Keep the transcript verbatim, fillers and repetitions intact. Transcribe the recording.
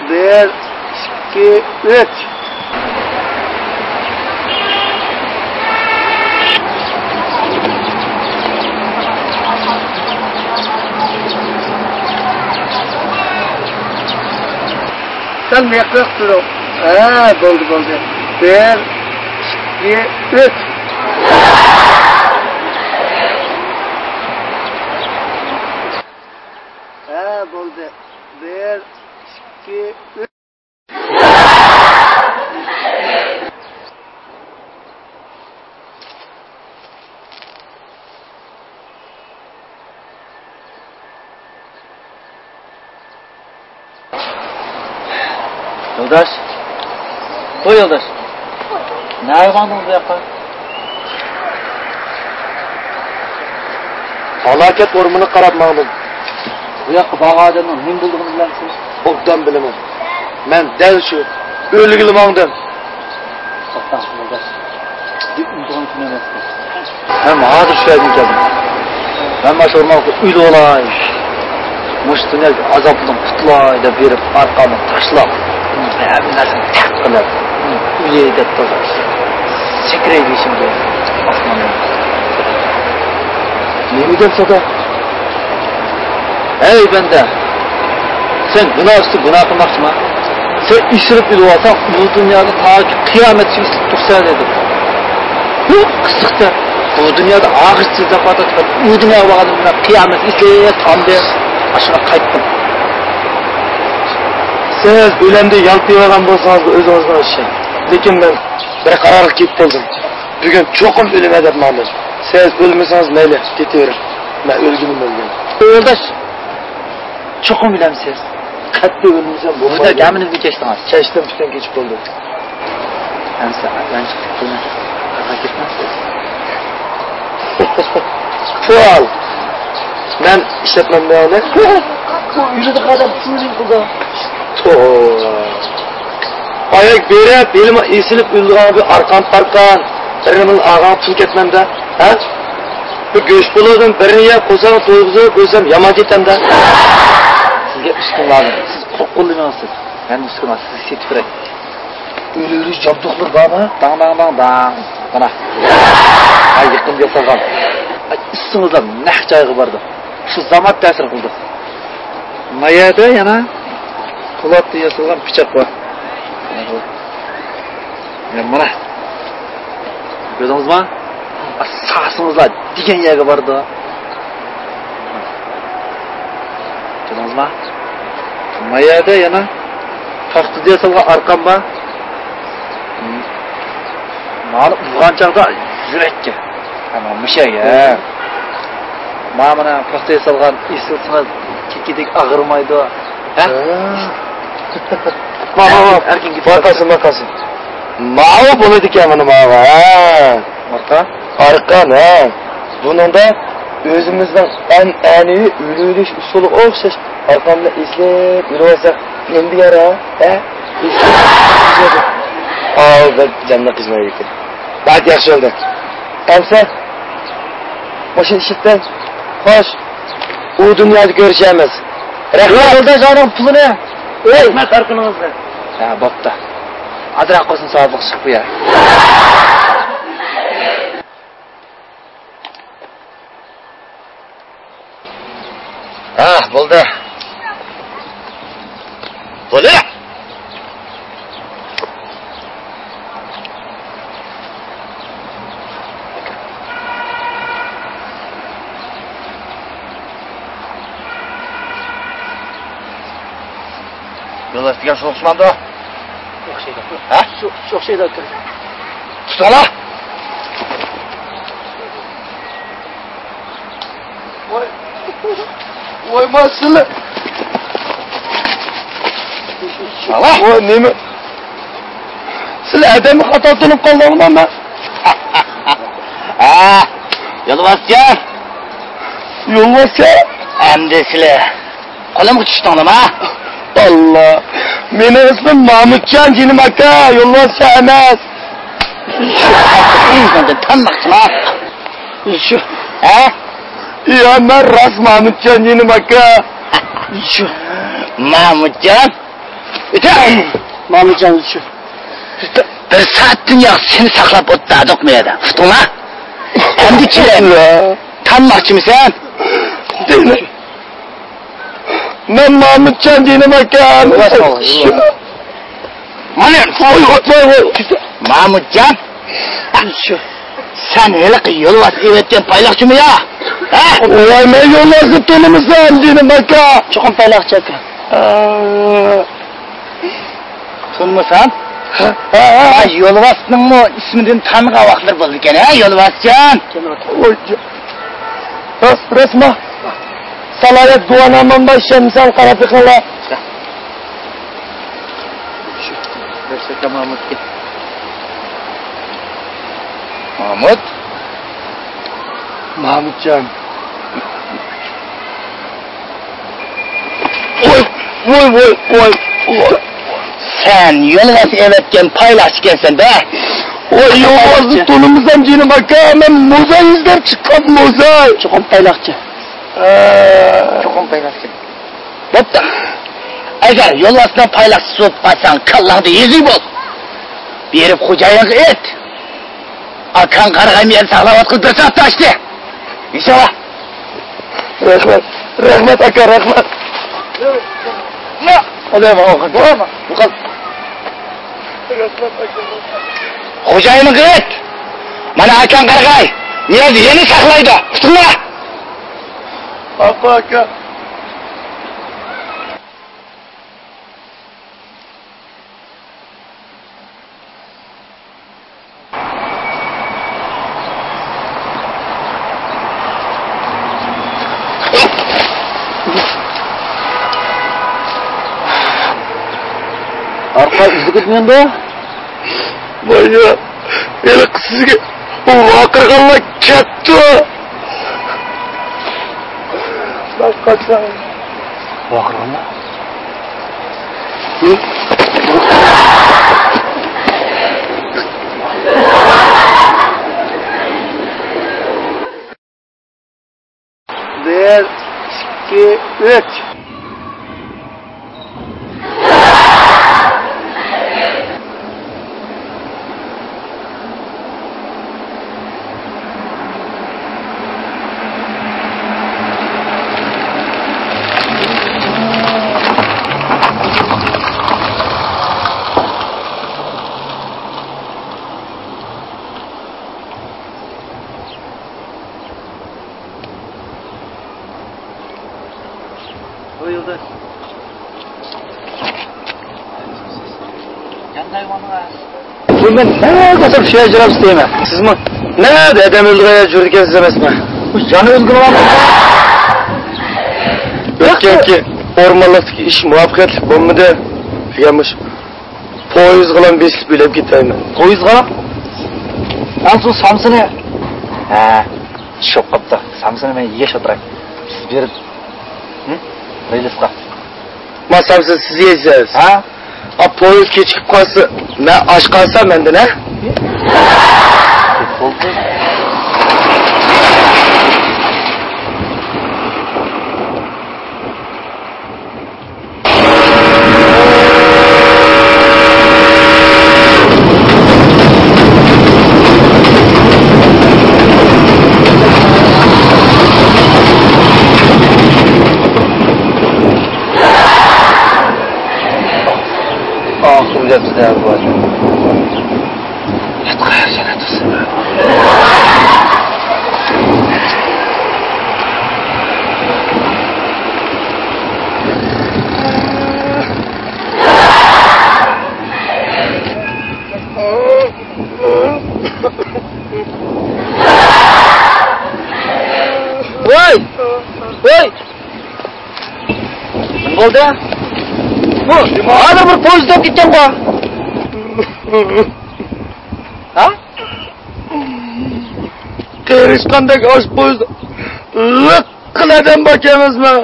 بىر، ئىككى، ئۈچ. سەل يېقىنراق تۇرۇڭ. ھە، بولدى، بولدى. بىر، ئىككى، ئۈچ. ھە، بولدى. بىر، ئىككى، ئۈچ. يولداش. توي يولداش. نەگە ماڭدىڭىز بۇ ياققا؟ ھالاكەت ئورمىنىغا قاراپ ماڭدىم. بۇ ياققا بارغان ئادەمنىڭ نېمە بولىدىغىنى بىلەمسىز؟ ئوبدان بىلىمەن. مەن دەل شۇ ئۆلگىلى ماڭدىم. توختاڭ، يولداش. بىر ئۇنتۇغان كۈن ئەمەستى. مەن ھازىر شۇ يەردىن كەلدىم. مەن مانا شۇ ئورمانلىقتا ئۆلۈۋالاي، مۇشۇ دۇنيادىكى ئازابتىن قۇتۇلاي دەپ بېرىپ، ئارقامنى تاشلاپ، ھەممە نەرسىنى تەرك قىلىپ، ئۆلەي دەپ تۇرغان سەكرەي بېشىمدىن ئاسمانغا. نېمە دەپ سادا؟ ھەي بەندە، سەن گۇناھ ئۈستىگە گۇناھ قىلماقچىما؟ سەن ئېسىلىپ ئۆلۈۋالساڭ، ئۇ دۇنيادا تاكى قىيامەتكىچە ئېسىلىپ تۇرىسەن دېدى. بۇ قىزىق دەپ، بۇ دۇنيادا ئاغرىقسىز زاپا تارتقان، ئۇ دۇنياغا بارغاندىن بۇيان قىيامەتكە ئېسىلىپ قالدى. ئاشۇنداق قايتتىم. سىز ئۆلەمدە يالتىيىۋالغان بولسىڭىز، بۇ ئۆزىڭىزنىڭ ئىشى. لېكىن مەن بىر قارارغا كېلىپ بولدۇم. بۈگۈن چوقۇم ئۆلىمەن دەپ ماڭدىم. سىز ئۆلمىسىڭىز مەيلى، كېتىۋېرىڭ. مەن ئۆلگىنىم ئۆلگەن. يولداش، چوقۇم ئۆلەمسىز. قەتئىي ئۆلمىسەم بولمايدۇ. بۇ دەرگە ھەممىنى كەچتىڭىز. كەچتىم، پۈتۈن كېچە بولدى. ئەمسە ئەنچە قىلىپ قويماي. قايتىپ كەتمەمسىز؟ پۇل! مەن ئىشلەتمەمدۇ ئۇنى؟ ئۇ ئۆلىدىغان ئادەم پۇلنى قىلىدۇ. توۋا. ئاياق بېرىپ، ھېلىمۇ ئېسىلىپ ئۆلىدىغان بىر ئارقان پارقان. بىرنى ئالغان پۇل كەتمەمدە. ھە؟ بىر گۆش پۇلىدىن بىرنى يەپ قويسام، تويغۇزۇپ ئۆلسەم يامان كېتەمدە. سىزگە ئۈچ كۈن لازىم. سىز قۇرۇق قوللىماڭ سىز. مەن ئۈچ كۈن سىزگە سېتىپ بېرەي. ئۆلۈۋېرىش جابدۇقلىرى بارمۇ؟ داڭ، داڭ، داڭ، داڭ. مانا. ھاي، يېقىندا ياسالغان. ئىسسىڭىزلار نەق جايغا بارىدۇ. شۇ زامات تەسىر قىلىدۇ. ما يەردە يەنە پولاتتىن ياسالغان پىچاق بار. يا، مانا. كۆردىڭىزما؟ ساسىڭىزلار دېگەن يەرگە بارىدۇ. كۆردىڭىزما؟ ما يەردە يەنە پاختىدىن ياسالغان ئارقان بار. مانا ئۇرغان چاغدا يۈرەككە. ھە، مانا مۇشۇ يەرگە. ھە. مانا، مانا پاختا ياسالغان ئېسىلسىڭىز كېكىدەك ئاغرىمايدۇ. ھە؟ ھە. ما، ما، ما. ئەركىن كېتىپ ماقاسى، ماقاسى. ماۋۇ بولىدىكەن مانا ماۋۇ. ھە. ئارقان؟ ئارقان، ھە. بۇنىڭدا ئۆزىمىزنىڭ ئەنئەنىۋى ئۆلۈۋېلىش ئۇسۇلىغا ئوخشاش ئارقان بىلەن ئېسىلىپ ئۆلۈۋالساق نېمە دېگەن ھە؟ ھە؟ ئاۋۇ بەك جانلىق خىزمەت ئىكەن. بەك ياخشى بولدى. ئەمسە ماشىنا ئىشلىتىڭ. خوش. ئۇ دۇنيادا كۆرۈشەرمىز. رەھمەت. يولداش ئانىڭ پۇلىنى. رەھمەت ئارقىنىڭىزنى. ھە، بوپتۇ. ئازراق بولسۇن ساۋابلىق چىقىپ يا. ھە، بولدى. بولدى. يولداش دېگەن شۇ ئوخشىمامدۇ؟ ئوخشايدۇ. ھە؟ شۇ، شۇ ئوخشايدۇ ئاكا. تۇتۇڭلار! ۋاي. ۋاي، ما سىلە. ئالا. ۋاي، نېمە؟ سىلە ئادەمگە خاتا تونۇپ قالدىڭلارمۇ؟ ھە، يولۋاسجان. يولۋاسجان؟ ئەمدى سىلە قولۇمغا چۈشتۈڭلارمۇ؟ ئاللا. مېنىڭ ئىسمىم مامۇتجان جېنىم ئاكا، يولۋاسجان ئەمەس. تانماقچىما؟ شۇ. ھە؟ يا، مەن راست مامۇتجان جېنىم ئاكا. شۇ. مامۇتجان؟ ئۆتە! مامۇتجان، شۇ. بىر سائەتتىن ياق سېنى ساقلاپ ئولتۇردۇقمۇ يەردە؟ ئۇقتۇڭما؟ ئەمدى كېلەيلى. تانماقچىمىسەن؟ مەن مامۇتجان دېدىم، ئاكام. مانا، ۋاي، ۋاي، ۋاي. مامۇتجان. سەن ھېلىقى يولۋاس ئېۋەتكەن پايلاقچىمۇ يا؟ ھە؟ ۋاي، مەن يولۋاسنى تونۇمىسام دېدىم، ئاكا. چوقۇم پايلاقچى، ئاكا. ھە. تونۇمىسام؟ ھە، ھە، ھە. يولۋاسنىڭمۇ ئىسمىدىن تانغان ۋاقىتلىرى بولىدىكەن، ھە، يولۋاسجان؟ ۋاي، راست، راستما؟ سالاھىيەت گۇۋاھنامەم بار، ئىشەنمىسەڭ قاراپ بېقىڭلار. بەرسەكە مامۇتكە. مامۇت. مامۇتجان. ۋوي، ۋوي، ۋوي، ۋوي، ۋوي. سەن يولۋاس ئەۋەتكەن پايلاقچى ئىكەنسەن دە. ۋوي، يولۋاسنى تونۇمىسام جېنىم ئاكا، مەن موزاي ئىزدەپ چىققان موزاي. چوقۇم پايلاقچى. ھە. چوقۇم پايلاقچى. بوپتۇ. ئەگەر يولۋاسنىڭ پايلاقچىسى بولۇپ قالساڭ، كاللاڭدا يېزى بول. بېرىپ خوجايىنغا ئېيت. ئاكاڭ قارىغايمۇ يەنە ساقلاۋاتقىلى بىر سائەت ئاشتى. ئىنشاللا. رەھمەت. رەھمەت، ئاكا، رەھمەت. خوجايىنغا ئېيت. مانا ئاكاڭ قارىغاي. نىياز يەنە ساقلايدۇ. ئۇقتۇڭلار؟ ئاپا، ئاكا. ئارقا ئىزدىگۈدمەندۇ؟ بايا، ھېلىقى سىزگە ۋارقىرىغانلار كەپتۇ. ۋارقىرىغانلار؟ بىر، ئىككى، ئۈچ. بۇ مەن نەگە ئوتۇرۇپ شۇ يەردە جۇراپ ئىستەيمەن؟ سىزمۇ نەدە ئادەم ئۆلىدىغان يەردە جۈرىدىكەنسىز ئەمەسمۇ؟ بۇ جان ئۆلگۈرۈۋاتىدۇ. ئۆتكەنكى ئورمانلىقتىكى ئىش مۇۋەپپەقىيەتلىك بولمىدى. دېگەن مۇشۇ. پويىزغىلا بېسىلىپ ئۆلۈپ كېتەيمەن. پويىزغا؟ مانا شۇ سامسىنى. ھە، چۈشۈپ قاپتۇ. سامسىنى مەن يېيىش ئولتۇراي. سىز بېرىپ، ھە؟ رېلىسقا. ما سامسىنى سىز يەيسىز. ھە؟ ئا، پويىز كېچىكىپ قالسا، مەن ئاچ قالسام ئەمدى نە؟ ۋاي! ۋاي! نېمە بولدى؟ بۇ ھازىر بىر پويىز ئۆتۈپ كەتكەنغۇ. ھە؟ قېرىشقاندەك ئاش پويىز لىق قىل ئادەم باركەن ئەمەسمۇ؟